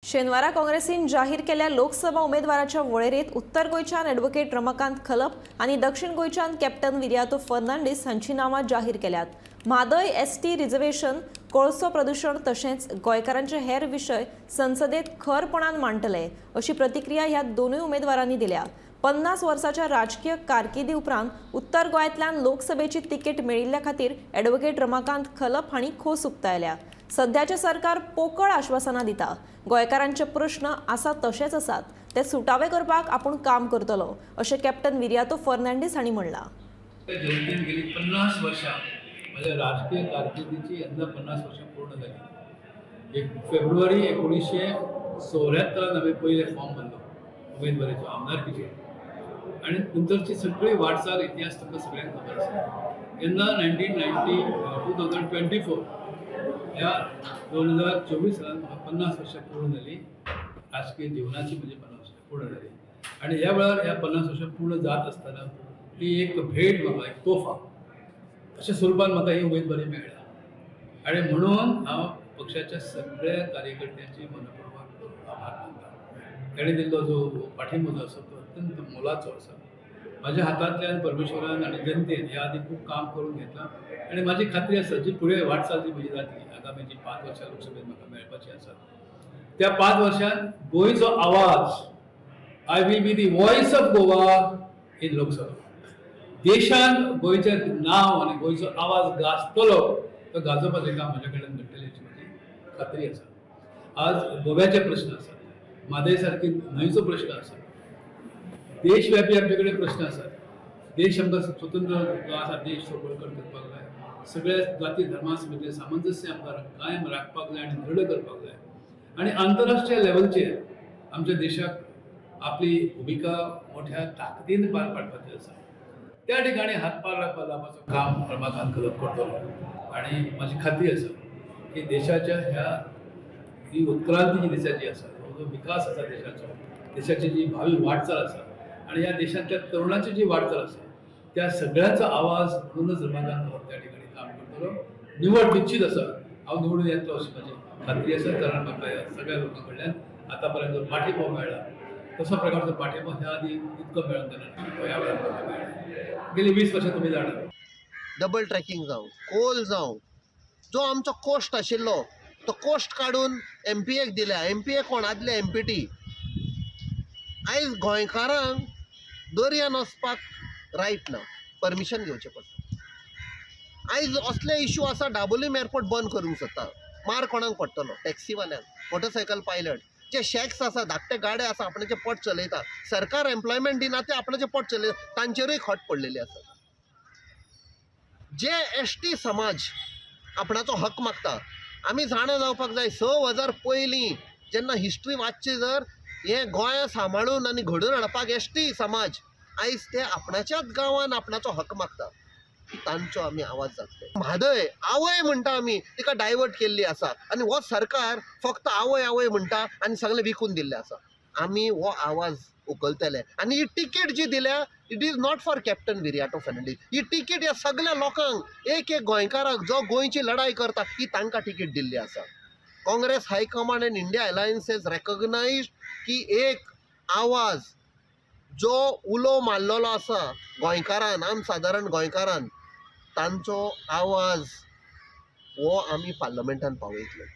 शेनवारा काँग्रेसीन जाहीर केल्या लोकसभा उमेदवाराच्या वळेरेंत उत्तर गोंयच्यान ॲडव्होकेट रमाकांत खलप आनी दक्षिण गोंयच्यान कॅप्टन विरियातो फर्नांडीस हांची नांवां जाहीर केल्यात. म्हादय एसटी रिझर्वेशन, कोळसो प्रदूशण तशेंच गोंयकारांचे हेर विशय संसदेत खरपणान मांडटले अशी प्रतिक्रिया ह्या दोनूय उमेदवारांनी दिल्या. 50 वर्साच्या राजकीय कारकिर्दी उपरांत उत्तर गोंयांतल्यान लोकसभेची तिकेट मेळिल्ल्या खातीर ॲडव्होकेट रमाकांत खलप हांणी खोस उक्तायल्या. सध्याचे सरकार पोकळ आश्वासनां दिता, गोंयकारांचे प्रश्न आसा तशेच आसात, ते सुटावे करपाक आपूण काम करतलो अशें कॅप्टन विरियातो फर्नांडीस हांणी म्हणलां. जनतेन गेली 50 वर्षां माझ्या राजकीय कारकिर्दीची यंदा 50 वर्षां पूर्ण झाली. 1 फेब्रुवारी 1974 हांवें पयले फॉर्म भरलो उमेदवारीचो आमदारकीचो आनी नंतरची सगळी वाटचाल इतिहास तुमकां सगळ्यांक खबर आसा. यंदा 2024 ह्या 2024 सालान म्हाका 50 वर्षां पूर्ण जाली, राजकीय जिवनाची म्हजी 50 वर्षां पूर्ण जाली आनी ह्या वेळार ह्या 50 वर्षां पूर्ण जात आसतना ही एक भेट म्हाका, एक तोफा अशा स्वरूपान म्हाका ही उमेदवारी मेळ्ळ्या आनी म्हणून हांव पक्षाच्या सगळ्या कार्यकर्त्यांची मनपूर्वक आभार मानता. ताणें दिल्लो जो पाठिंबो जो आसा तो अत्यंत मोलाचो आसा. माझ्या हातांतल्यान परमेश्वरान आनी जनतेन ह्या आदी खूब काम करून घेतलां आनी म्हाजी खात्री आसा जी फुडें वाटचाल जी म्हजी जातली आगामी जी 5 वर्सां लोकसभेत म्हाका मेळपाची आसा त्या 5 वर्सांत गोंयचो आवाज, I will be the voice of Goa in Lok Sabha. देशान गोंयचें नांव आनी गोंयचो आवाज गाजतलो तो गाजोवपाचें काम म्हज्या कडल्यान घडटलें अशी म्हजी खात्री आसा. आज गोव्याचे प्रश्न आसात, म्हादय सारकी न्हंयचो प्रश्न आसा, देशव्यापी आमचे कडेन प्रश्न आसात. देश आमकां स्वतंत्र जो आसा देश तो बळकट करपाक जाय, सगळ्या जाती धर्मा मदलें सामंजस्य आमकां कायम राखपाक जाय आनी दृढ करपाक जाय आनी आंतरराष्ट्रीय लेवलचेर आमच्या देशाक आपली भुमिका मोठ्या ताकदीन पार पाडपाची आसा. त्या ठिकाणी हातभार लावपाचो काम रमाकांत खलप करतलो आनी म्हाजी खात्री आसा की देशाच्या ह्या ही उत्क्रांती जी देशाची आसा, जो विकास आसा देशाचो, देशाची जी भावी वाटचाल आसा आनी ह्या देशांतल्या तरुणांची जी वाटचाल आसा त्या सगळ्यांचो आवाज म्हणूनच रमाकांत खलप त्या ठिकाणी काम करतलो. निवड निश्चित आसा, हांव निवडून येतलो अशी म्हाजी खात्री आसा, कारण म्हाका ह्या सगळ्या लोकां कडल्यान आतां पर्यंत जो पाठिंबो मेळ्ळा तसो प्रकारचो पाठिंबो ह्या आदी इतको मेळूंक ना, ह्या वेळार म्हाका मेळ्ळा. गेली 20 वर्सां तुमी जाणा डबल ट्रॅकिंग जावं, कोल जावं, जो आमचो कोस्ट आशिल्लो तो कोस्ट काडून एमपीएक दिल्या. एमपीए कोण आदले एमपीटी. आयज गोंयकारांक दर्यान वचपाक रायट ना, परमिशन घेवचें पडटा. आयज असले इशू आसा, डाबोलीम एअरपोर्ट बंद करूंक सोदता, मार कोणाक पडटलो? टॅक्सीवाल्यांक, मोटरसायकल पायलट, जे शॅक्स आसा, धाकटे गाडे आसा, आपणाचें पोट चलयता. सरकार एम्प्लॉयमेंट दिना, ते आपणाचें पोट चलयता, तांचेरूय खट पडलेली आसा. जे एस टी समाज आपणाचो हक मागता, आमी जाणा जावपाक जाय 6000 पयलीं जेन्ना हिस्ट्री वाचची जर हें गोंया सांबाळून आनी घडोवन हाडपाक एस टी समाज आयज ते आपणाच्याच गांवान आपणाचो हक मागता, तांचो आमी आवाज जातले. म्हादय आवय म्हणटा आमी, तिका डायवर्ट केल्ली आसा आनी हो सरकार फक्त आवय आवय म्हणटा आनी सगळें विकून दिल्लें आसा. आमी हो आवाज उखलतले आनी ही तिकेट जी दिल्या it is not for Captain Viriato Fernandes. He ticket ह्या सगळ्या लोकांक, एक एक गोंयकाराक जो गोंयची लढाई करता ही तांकां तिकेट दिल्ली आसा. Congress high command and India alliance has recognized की एक आवाज जो उलो मारलेलो आसा गोंयकारान, आम सादारण गोंयकारान, तांचो आवाज हो आमी पार्लमेंटान पावयतले.